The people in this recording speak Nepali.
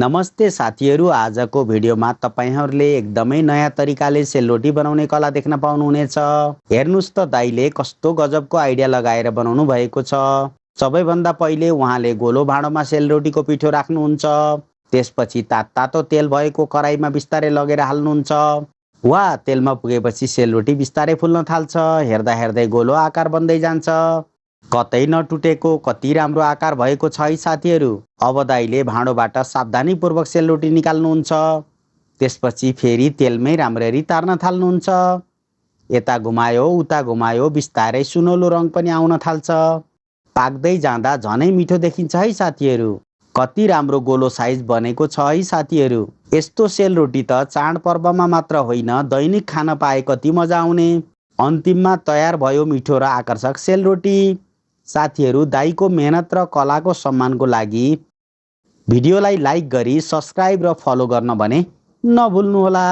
नमस्ते साथीहरू, आजको भिडियोमा तपाईहरुले एकदमै नयाँ तरिकाले सेलरोटी बनाउने कला देख्न पाउनुहुनेछ। हेर्नुस् त दाइले कस्तो गजबको आइडिया लगाएर बनाउनु भएको छ। सबैभन्दा पहिले उहाँले गोलो भाँडोमा सेलरोटीको पिठो राख्नुहुन्छ। त्यसपछि तातो तेल भएको कराईमा बिस्तारै लगेर हाल्नुहुन्छ। वा तेलमा पुगेपछि सेलरोटी बिस्तारै फुल्न थाल्छ। हेर्दा हेर्दै गोलो आकार बन्दै जान्छ। कतै नटुटेको कति राम्रो आकार भएको छ है साथीहरू। अब दाइले भाँडोबाट सावधानीपूर्वक सेलरोटी निकाल्नुहुन्छ। त्यसपछि फेरि तेलमै राम्ररी तार्न थाल्नुहुन्छ। यता घुमायो उता घुमायो बिस्तारै सुनौलो रङ पनि आउन थाल्छ। पाक्दै जाँदा झनै मिठो देखिन्छ है साथीहरू। कति राम्रो गोलो साइज बनेको छ है साथीहरू। यस्तो सेलरोटी त चाडपर्वमा मात्र होइन, दैनिक खान पाए कति मजा आउने। अन्तिममा तयार भयो मिठो र आकर्षक सेलरोटी। साथीहरू, दाइको मेहनत र कलाको सम्मानको लागि भिडियोलाई लाइक गरी सब्स्क्राइब र फलो गर्न भने नभुल्नुहोला।